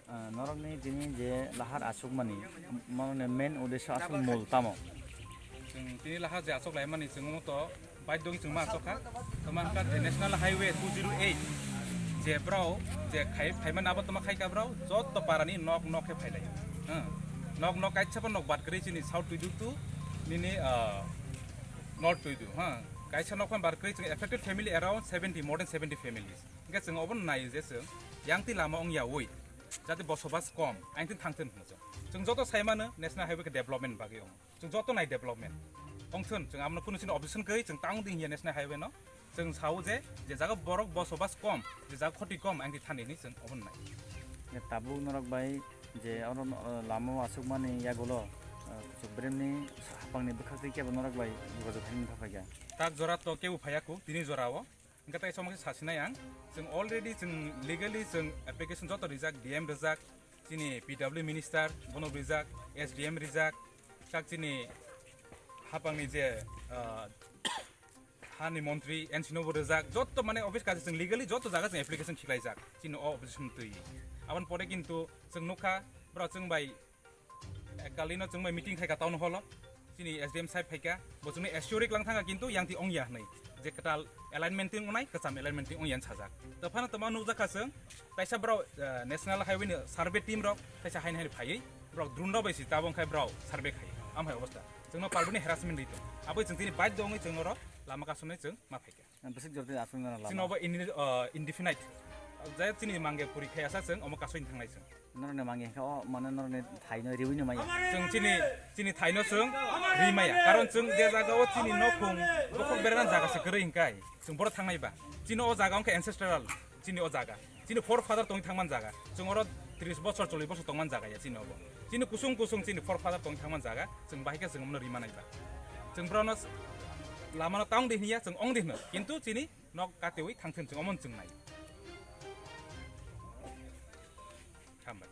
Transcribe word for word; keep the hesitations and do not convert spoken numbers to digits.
Ah, norokni tini je lahar aswkmani, norokni main uddesho aswk mul tamo? Chwng tini lahar je aswk laimani, chwng omo to baidogwi chwng ma aswk kha. Tamo wngkha je National Highway two zero eight, je brao je khai, phaimani abo tamo khai kha brao, jotto parani nok nok khe phailai. Hm. Nok nok kaisa bo nok bad kwrwi chini South Tuidu to nini, ah, North Tuidu, ha. Kaisa nok phan bar kwrwi chwng affected family around seventy, more than seventy families. Hingke chwng obo nai je chwng yang twi lama wng ya oi. Jate bosobas kom, ang twi thang thun hwnwi chwng. Chwng joto sai mano National Highway khe development bagwi wng. Chwng joto nai development. Wng thun chwng amno kunu chini objection kwrwi chwng tang di hiya National Highway no. Chwng sao je, je jaga borok bosobas kom, je jaga khoti kom, ang twi thani hinwi chwng obo nai. Ya tabuk norok bai je oro no, lama o aswk mani yagulo, ah, kuchuk bremni hapangni bwkhak twi kebo norok bai jogajog khaimani kha phaikha. Tak jora to kebo phaiya ku, tini jora o. Hingke tai somokhe sasinai ang. Chwng already chwng legally chwng application joto rijak, D M rijak, chini P W minister bono rijak, S D M rijak, tak chini hapangni je, ah, hani montri N C no bo rijak, joto mane office kaisa chwng legally joto jaga chwng application khilaijak, chini o opposition twi. Aboni pore kintu chwng nukha, bro chwng bai Ekkalino chwng bai meeting khaika town hall o. Chini S D M side phaika, bo chwngno assure klang thangkha kintu yang twi ongya hwnwi. Je kwtal alignment twi ongnai, kwcham alignment twi ongya hwn sajak. To phano tamo nukjakha chwng, kaisa borok, eh, National Highway ni survey team rok kaisa haino haino phaiwi, borok drone rok bai si tabok khai borok survey khai. Amhai obostha. Chwngno parboni harassment ri tong. Aboni chwng tini baidho wngwi chwng norok lama kasumnai chwng ma phaika. Bwswk jora twi aswk nana lama? Chini obo indi-, uh, indefinite. Je chini mangge puri khai asa chwng omo kasoi thangnai chwng. Norokni mangge hwnkhe o mane norokni thaino riwi no maya. Chwng chini, chini thaino chwng ri maya. Karon chwng je jaga o chini nokhung bokhok berana jaga se kwrwi hwnkhe chwng boro thangnai ba. Chini o jaga wngkha ancestral. Chini o jaga, chini forefather tongwi thangman jaga, chwng oro tris bosor, chollish bosor tongman jaga ya chini obo. Chini kusung kusung chini forefather tongwi thangman jaga, chwng bahai khe chwng omono rima nai ba. Chwng borokno s-, lamano tang di hinya, chwng ong di hino, kintu chini nok katewi thang thun chwng omono chwng nai. Hambai.